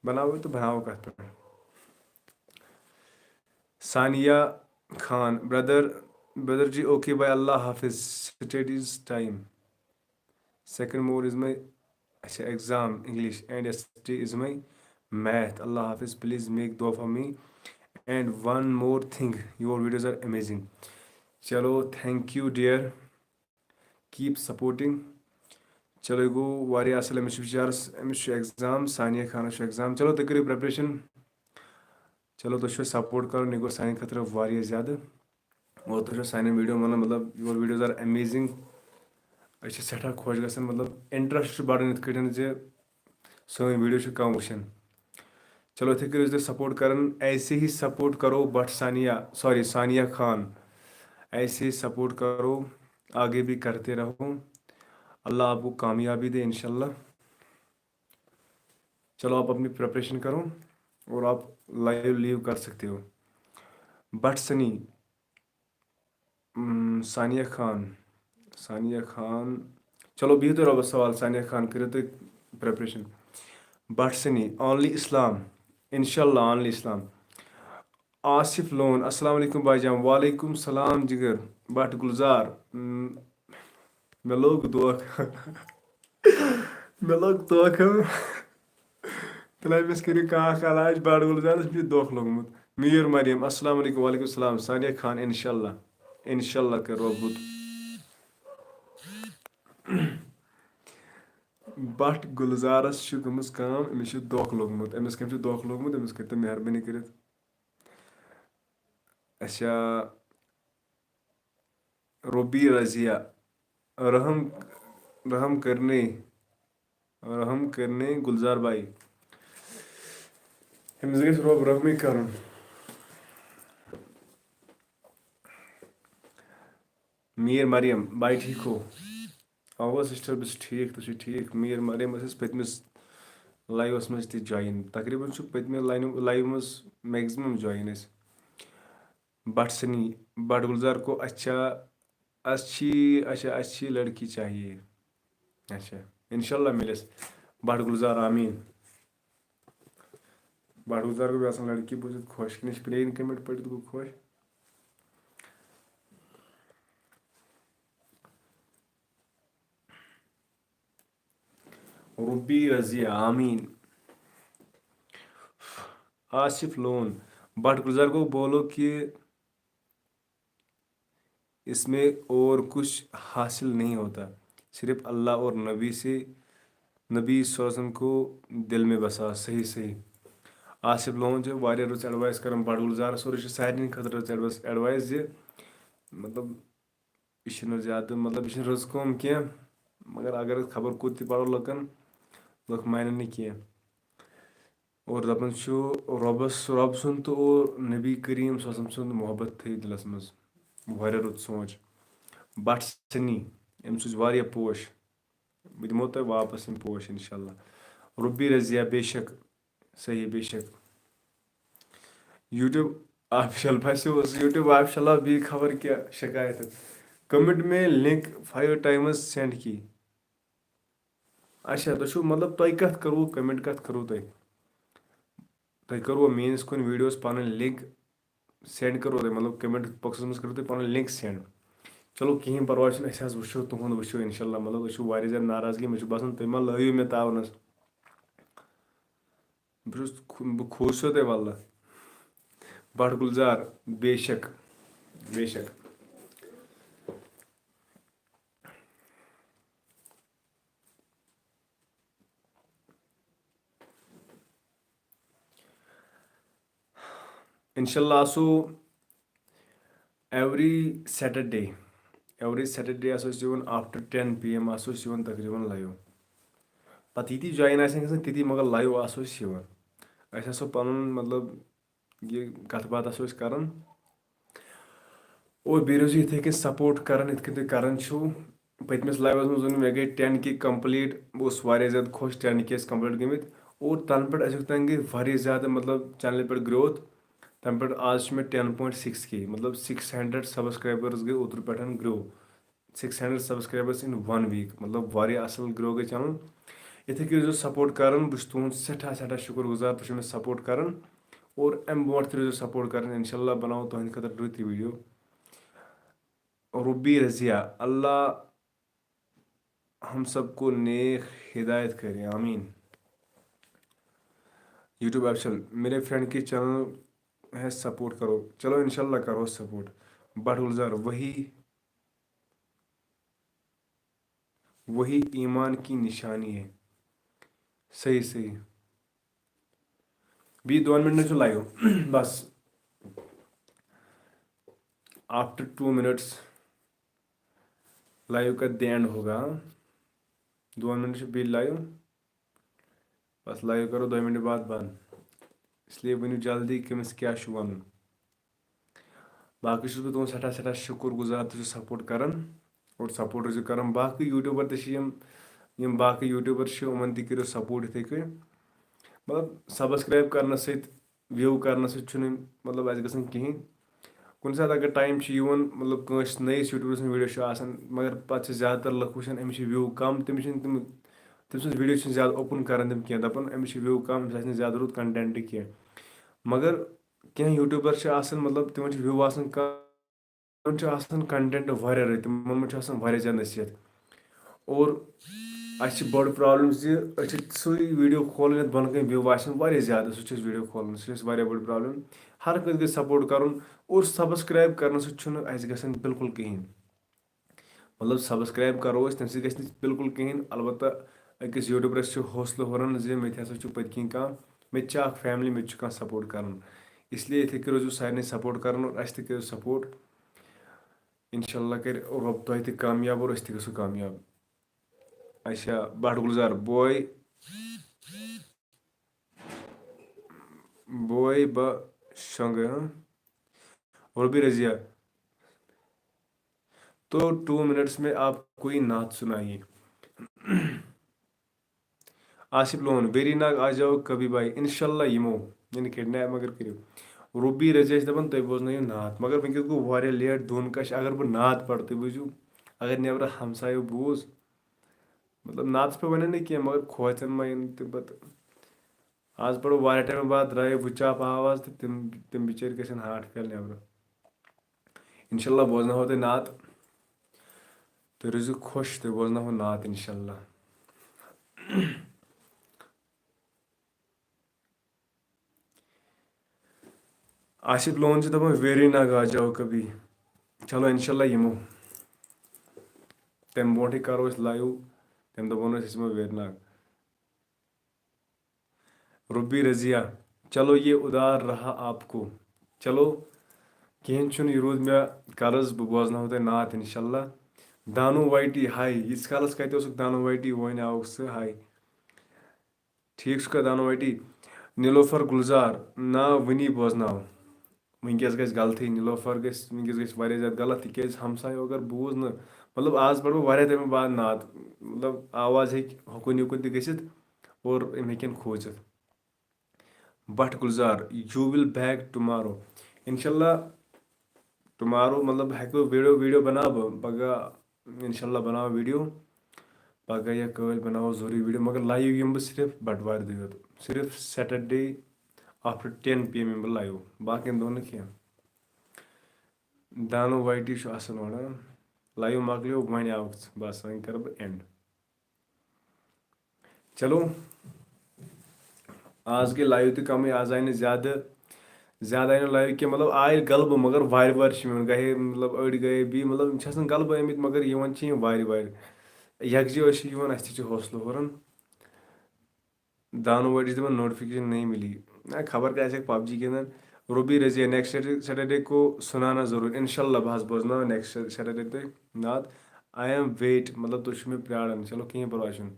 بَناوو تہٕ بَناوو کَتھ پٮ۪ٹھ؟ ثانیہ خان، brother، brother جی، okay bye، اللہ حافظ، studies time، second more is my، اچھا، exam English and yesterday is my math، اللہ حافظ، please make dua for me and one more thing، your videos are amazing۔ چلو، thank you dear۔ Keep supporting۔ چلو، یہِ گوٚو واریاہ اَصٕل۔ أمِس چھُ بِچارَس، أمِس چھُ exam، ثانیہ خانَس چھُ exam۔ چلو، تُہۍ کٔرِو preparation۔ چلو، تۄہہِ چھُو support کَرُن، یہِ گوٚو سانہِ خٲطرٕ واریاہ زیادٕ۔ اور تۄہہِ چھُو سانٮ۪ن video وَنان، مطلب، your videos are amazing۔ أسۍ چھِ سٮ۪ٹھاہ خۄش گژھان، مطلب، interest چھُ بَڑان یِتھ کٲٹھۍ زِ سٲنۍ video چھِ کم وٕچھان۔ چلو، یِتھے کٔنۍ ٲسۍ تُہۍ support کران، ایسے ہی support کرو بٹ ثانیہ، sorry، ثانیہ خان۔ ایسے ہی support کرو، آگے بھی کرتے رہو۔ اللہ آپ کو کامیابی دے انشاءاللہ۔ چلو، آپ اپنی preparation کرو اور آپ live leave کر سکتے ہو۔ بٹ سنی، ام، ثانیہ خان، ثانیہ خان، چلو، بِہِو تُہۍ رۄبَس حوالہٕ، ثانیہ خان، کٔرِو تُہۍ preparation۔ بٹ سنی، only اسلام، انشاءاللہ، only اسلام۔ آصف لون، السلام علیکم بھائی جان۔ وعلیکم السلام جگر۔ بٹ گلزار، ام، مےٚ لوٚگ دھوکہٕ۔ مےٚ لوٚگ دھوکہٕ۔ تیٚلہِ أمِس کٔرِو کانٛہہ علاج، بٹ گلزارَس، مےٚ چھُ دھوکہٕ لوٚگمُت۔ میٖر مریم، السلام علیکم۔ وعلیکم السلام۔ ثانیہ خان، انشاءاللہ، انشاءاللہ کَرِ رۄب بُتھ۔ بٹ گلزارَس چھُ گٔمٕژ کٲم، أمِس چھُ دھوکہٕ لوٚگمُت۔ أمِس کٔمۍ چھُ دھوکہٕ لوٚگمُت؟ أمِس کٔرۍتو مہربٲنی کٔرِتھ۔ اچھا، روبی رضیہ، رحم، رحم کرنے، رحم کرنے گلزار بھائی۔ أمِس گژھِ رۄب رحمٕے کرُن۔ میٖر مریم، بھاے ٹھیٖک ہو؟ اوا سسٹر، بہٕ چھُس ٹھیٖک، تُہۍ چھِو ٹھیٖک؟ میٖر مریم ٲس اَسہِ پٔتمِس لایوَس منٛز تہِ جویِن۔ تقریٖباً چھُ پٔتمہِ لایِو، لایِو منٛز میکزِمم جویِن اَسہِ۔ بٹ سنی، بٹ گلزار کو اچھا، اچھی، اچھا، اچھی لڑکی چاہیے۔ اچھا، انشاءاللہ مِلٮ۪س۔ بٹ گلزار، آمیٖن۔ بٹ گلزار گوٚو یژھان لڑکی بوٗزِتھ خۄش، کِنہٕ یہِ چھِ پرٛٲنۍ کمنٹ پٔرِتھ گوٚو خۄش؟ ربی رضیہ، آمین۔ آصف لون، بٹ گلزار کو بولو کہ اس میں اور کچھ حاصل نہیں ہوتا، صرف اللہ اور نبی سے، نبی صلی اللہ علیہ وسلم کو دل میں بسا۔ صحیح، صحیح۔ آصف لون چھُ واریاہ رٕژ ایڈوائس کران بٹ گلزارس، اور یہِ چھُ سارنٕے خٲطرٕ رٕژ ایڈوائس، ایڈوائس زِ مطلب یہِ چھُنہٕ زیادٕ، مطلب، یہِ چھُنہٕ رٕژ کٲم کینٛہہ، مگر اگر أسۍ خبر کوٚت تہِ پَرو لُکَن، لُکھ مانن نہٕ کینٛہہ۔ اور دَپان چھُ، رۄبَس، رۄب سُنٛد تہٕ اور نبی کریم صلی اللہ علیہ وسلم سُنٛد محبت تھٲیِو دِلَس منٛز۔ واریاہ رُت سونٛچ۔ بٹ سنی، أمۍ سوٗزۍ واریاہ پوش۔ بہٕ دِمو تۄہہِ واپس یِم پوش، انشاءاللہ۔ رُبی رضیہ، بے شک، صحیح، بے شک۔ YouTube آفیشل باسیو، YouTube آفیشل آو بیٚیہِ خبر کیٛاہ شکایت۔ Comment میں link five times send کی۔ اچھا، تۄہہِ چھُو، مطلب، تۄہہِ کَتھ کٔروٕ، comment کَتھ کٔروٕ تۄہہِ؟ تۄہہِ کٔروٕ میٛٲنِس کُنہِ ویٖڈیوَس پَنٕنۍ link send کٔروٕ تۄہہِ، مطلب، comment boxس منٛز کٔروٕ تۄہہِ پَنٕنۍ link send؟ چلو، کِہیٖنۍ پَرواے چھُنہٕ، أسۍ حظ وٕچھو تُہُنٛد، وٕچھو، انشاءاللہ، مطلب، أسۍ چھِ واریاہ زیادٕ ناراضگی، مےٚ چھُ باسان، تُہۍ ما لٲیِو مےٚ تاونَس۔ بہٕ چھُس خو-، بہٕ کھوژو تۄہہِ واللہ۔ بٹ گلزار، بے شک، بے شک۔ انشاءاللہ آسو every Saturday، every Saturday آسو أسۍ یِوان after ten P M آسو أسۍ یِوان تقریٖباً live۔ پتہٕ ییٚتی join آسن گژھان تِتی، مگر live آسو أسۍ یِوان۔ أسۍ آسو پنُن، مطلب، یہِ کتھ باتھ آسو أسۍ کران۔ اور بیٚیہِ روٗزِو یِتھَے کٔنۍ support کران، یِتھ کٔنۍ تُہۍ کران چھِو۔ پٔتمِس liveس منٛز ووٚن مےٚ گٔے ten K complete، بہٕ اوسُس واریاہ زیادٕ خۄش ten K ٲسۍ complete گٔمٕتۍ۔ اور تَنہٕ پٮ۪ٹھ أزیُک تام گٔے واریاہ زیادٕ، مطلب، channelہِ پٮ۪ٹھ growth۔ تَنہٕ پٮ۪ٹھ آز چھِ مےٚ ten point six K، مطلب، six hundred subscribers گٔے اوترٕ پٮ۪ٹھ grow۔ Six hundred subscribers in one week، مطلب، واریاہ اَصٕل grow گٔے channel۔ یِتھَے کٔنۍ روٗزِو support کران، بہٕ چھُس تُہُنٛد سٮ۪ٹھاہ، سٮ۪ٹھاہ شُکُر گُزار، تُہۍ چھِو مےٚ support کران۔ اور اَمہِ برونٛٹھ تہِ روٗزِو support کران، انشاءاللہ بناوو تُہٕنٛدِ خٲطرٕ رٕتۍ video۔ رُبی رضیہ، اللہ ہم سب کو نیک ہدایت کرے، آمین۔ YouTube آفیشل، میرے فرینڈ کے چینل ہے، سپورٹ کرو۔ چلو، انشاءاللہ کرو سپورٹ۔ بٹ گلزار، وہی، وہی ایمان کی نشانی ہے۔ صحیح، صحیح۔ بیٚیہِ دۄن مِنٹَن چھُ live۔ بس۔ After two minutes live کا the end ہوگا۔ دۄن مِنٹَن چھُ بیٚیہِ live۔ بس، live کرو دۄیہِ مِنٹہِ بعد بنٛد۔ اس لیے ؤنِو جلدی کٔمِس کیٛاہ چھُ وَنُن۔ باقٕے چھُس بہٕ تُہُنٛد سٮ۪ٹھاہ، سٮ۪ٹھاہ شُکُر گُزار، تُہۍ چھِو support کران اور support روٗزِو کران۔ باقٕے YouTuber تہِ چھِ یِم، یِم باقٕے YouTuber چھِ، یِمَن تہِ کٔرِو support یِتھَے کٔنۍ۔ مطلب، subscribe کرنہٕ سۭتۍ، view کرنہٕ سۭتۍ چھُنہٕ، مطلب، اَسہِ گژھان کِہیٖنۍ۔ کُنہِ ساتہٕ اگر time چھُ یِوان، مطلب، کٲنٛسہِ نٔیِس YouTuberس سٕنٛز video چھِ آسان، مگر پَتہٕ چھِ زیادٕ تر لُکھ وٕچھان، أمِس چھِ view کَم، تٔمِس چھِنہٕ تِم، تٔمۍ سٕنٛز video چھِنہٕ زیادٕ open کران تِم کینٛہہ، دَپان، أمِس چھِ view کَم، أمِس آسہِ نہٕ زیادٕ رُت content کینٛہہ۔ مگر کینٛہہ YouTuber چھِ آسان، مطلب، تِمن چھِ view آسان کَم، تِمن چھِ آسان content واریاہ رٕتۍ، تِمن منٛز چھِ آسان واریاہ زیادٕ نصیحت۔ اور اَسہِ چھِ بٔڑ problem زِ أسۍ چھِ سُے video کھولان، یَتھ بۄنہٕ کَنہِ view آسن واریاہ زیادٕ، سُہ چھِ أسۍ video کھولان، سُہ چھِ اَسہِ واریاہ بٔڑ problem۔ ہر کٲنٛسہِ گژھِ support کَرُن، اور subscribe کرنہٕ سۭتۍ چھُنہٕ اَسہِ گژھان بِلکُل کِہیٖنۍ۔ مطلب، subscribe کرو أسۍ، تَمہِ سۭتۍ گژھِ نہٕ بِلکُل کِہیٖنۍ۔ البتہ أکِس YouTuberس چھُ حوصلہٕ ہُران زِ مےٚ تہِ ہسا چھُ پٔتۍ کِنۍ کانٛہہ، مےٚ تہِ چھِ اکھ family، مےٚ تہِ چھُ کانٛہہ support کران۔ اس لیے یِتھَے کٔنۍ روٗزِو سارنٕے support کران اور اَسہِ تہِ کٔرِو support۔ انشاءاللہ کرِ رۄب تۄہہِ تہِ کامیاب اور أسۍ تہِ گژھو کامیاب۔ اچھا، بٹ گلزار، بوے، بوے بہ شنگہٕ، ہاں؟ ربی رضیہ۔ تو ٹو منٹس میں آپ کوئی نعت سنائیے۔ آصف لون، ویری ناگ آ جاؤ کبھی بھائی، انشاءاللہ یمو، یعنی کڈنیپ مگر کٔرِو۔ روبی رضیہ چھِ دَپان تُہۍ بوزنٲیِو نعت، مگر وٕنکیٚس گوٚو واریاہ لیٹ، دۄن کَش، اگر بہٕ نعت پَرٕ تُہۍ بوٗزِو، اگر نٮ۪برٕ ہمسایو بوٗز، مطلب نعتَس پٮ۪ٹھ وَنن نہٕ کینٛہہ، مگر کھوژن ما یِن تِم پَتہٕ۔ آز پَرو واریاہ ٹایمہٕ بعد درٛایہِ وٕچاپ آواز تہٕ تِم، تِم بِچٲرۍ گژھن ہارٹ فیل نٮ۪برٕ۔ انشاءاللہ بوزناوہو تۄہہِ نعت۔ تُہۍ روٗزِو خۄش، تُہۍ بوزناوہو نعت انشاءاللہ۔ آصف لون چھِ دَپان ویری ناگ آ جاؤ کبھی۔ چلو انشاءاللہ یِمو۔ تَمہِ برونٛٹھٕے کَرو أسۍ لایِو، تَمہِ دۄہ ووٚن اَسہِ أسۍ یِمو ویری ناگ۔ رُبی رضیہ، چلو یہ ادھار رہا آپ کو۔ چلو، کِہیٖنۍ چھُنہٕ، یہِ روٗد مےٚ قرض، بہٕ بوزناوہو تۄہہِ نعت انشاءاللہ۔ دانو وایٹی، ہاے، ییٖتِس کالَس کَتہِ اوسُکھ دانو وایٹی، وۄنۍ آوُکھ ژٕ، ہاے۔ ٹھیٖک چھُکھا دانو وایٹی؟ نیلوفر گُلزار، نا وٕنی بوزناو۔ وٕنکیٚس گژھِ غلطی، نیلوفر گژھِ، وٕنکیٚس گژھِ واریاہ زیادٕ غلط، تِکیازِ ہمسایو اگر بوٗز نہٕ، مطلب، آز پَرٕ بہٕ واریاہ ٹایمہٕ بعد نعت، مطلب، آواز ہیٚکہِ ہُکُن یُکُن تہِ گٔژھِتھ اور أمۍ ہیٚکن کھوٗژِتھ۔ Bhat Gulzar, you will back tomorrow۔ انشاءاللہ tomorrow، مطلب، ہیٚکو ویٖڈیو، ویٖڈیو بَناو بہٕ پَگاہ، انشاءاللہ بَناو ویٖڈیو پَگاہ یا کٲلۍ بَناوو ضروٗری ویٖڈیو، مگر لایِو یِمہٕ بہٕ صرف بَٹوارِ دۄہ یوت، صرف Saturday after ten P M یِمہٕ بہٕ لایِو، باقیَن دۄہَن نہٕ کینٛہہ۔ دانو وایٹی چھُ اَصٕل وَنان، لایِو مۄکلیو، وۄنۍ آوُکھ ژٕ، بَس وۄنۍ کَرٕ بہٕ اینڈ۔ چلو، آز گٔے لایِو تہِ کَمٕے، آز آیہِ نہٕ زیادٕ، زیادٕ آیہِ نہٕ لایِو کینٛہہ، مطلب، آیہِ غلبہٕ، مگر وارِ وارِ چھِ مےٚ وۄنۍ گٔیے، مطلب، أڑۍ گٔیے بیٚیہِ، مطلب، یِم چھِ آسان غلبہٕ آمٕتۍ، مگر یِوان چھِ یِم وارِ وارِ۔ یَکجاہ ٲسۍ یِوان، اَسہِ تہِ چھِ حوصلہٕ ہُران۔ دانو وٲلۍ چھِ دَپان notification نہیں ملی۔ نہ، خبر کیٛاہ آسہِ پب جی گِنٛدان۔ روبی رضیہ، نیکسٹ سیٹرڈے کو سنانا ضروٗر۔ انشاءاللہ بہٕ حظ بوزناو نیکسٹ سیٹرڈے تۄہہِ نعت۔ I am wait، مطلب، تُہۍ چھِو مےٚ پیاران۔ چلو، کِہیٖنۍ پرواے چھُنہٕ۔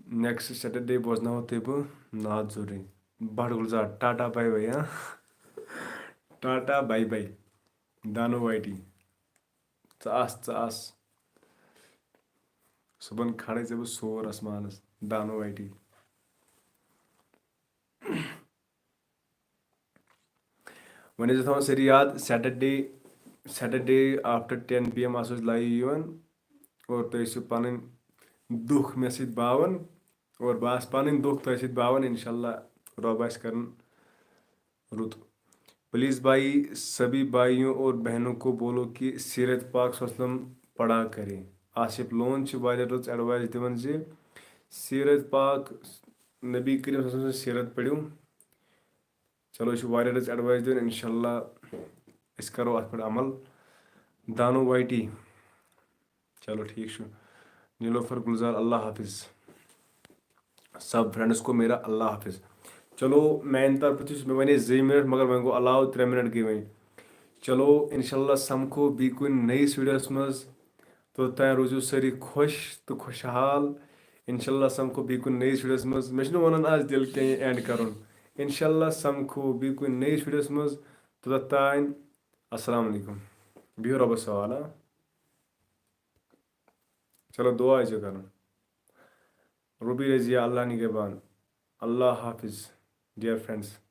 نیکسٹ سیٹرڈے بوزناوو تۄہہِ بہٕ نعت ضروٗری۔ بَڑٕ گُلزار، ٹاٹا باے باے، ہاں؟ ٹاٹا باے باے۔ دانو وایٹی۔ ژٕ آس، ژٕ آس۔ صُبحن کھارے ژےٚ بہٕ سور آسمانس، دانو وایٹی۔ وۄنۍ ٲسۍ تھاوان سٲری یاد، Saturday, Saturday after ten P M آسو أسۍ لایِو یِوان اور تُہۍ ٲسِو پنٕنۍ دُکھ مےٚ سۭتۍ باوان اور بہٕ آسہٕ پنٕنۍ دُکھ تۄہہِ سۭتۍ باوان۔ انشاءاللہ رۄب آسہِ کران رُت۔ پلیز بھائی، سبھی بھائیوں اور بہنوں کو بولو کہ سیرت پاک صلی اللہ علیہ وسلم پڑھا کریں۔ آصف لون چھِ واریاہ رٕژ ایڈوایس دِوان زِ سیرت پاک، نبی کریم صلی اللہ علیہ وسلم سٕنٛز سیرت پٔرِو۔ چلو، یہِ چھُ واریاہ رٕژ ایڈوایس دِوان، انشاءاللہ أسۍ کرو اتھ پٮ۪ٹھ عمل۔ دانو وایٹی۔ چلو، ٹھیٖک چھُ۔ نیلوفر گُلزار، اللہ حافظ۔ سب فرینڈس کو میرا اللہ حافظ۔ چلو، میانہِ طرفہٕ تہِ چھُ، مےٚ وَنے زٕے منٹ، مگر وۄنۍ گوٚو علاوٕ ترٛےٚ منٹ گٔے وۄنۍ۔ چلو، انشاءاللہ سمکھو بیٚیہِ کُنہِ نٔیِس ویٖڈیوَس منٛز۔ توٚتام روٗزِو سٲری خۄش تہٕ خۄشحال۔ انشاءاللہ سمکھو بیٚیہِ کُنہِ نٔیِس ویٖڈیوَس منٛز۔ مےٚ چھُنہٕ وَنان آز دِل کینٛہہ اینڈ کَرُن۔ انشاءاللہ سمکھو بیٚیہِ کُنہِ نٔیِس ویٖڈیوَس منٛز۔ توٚتام السلام علیکم۔ بِہِو رۄبَس حوالہٕ۔ چلو، دُعا ٲسۍزیو کران۔ روبی رضیہ، اللہ نگہبان۔ اللہ حافظ، dear friends۔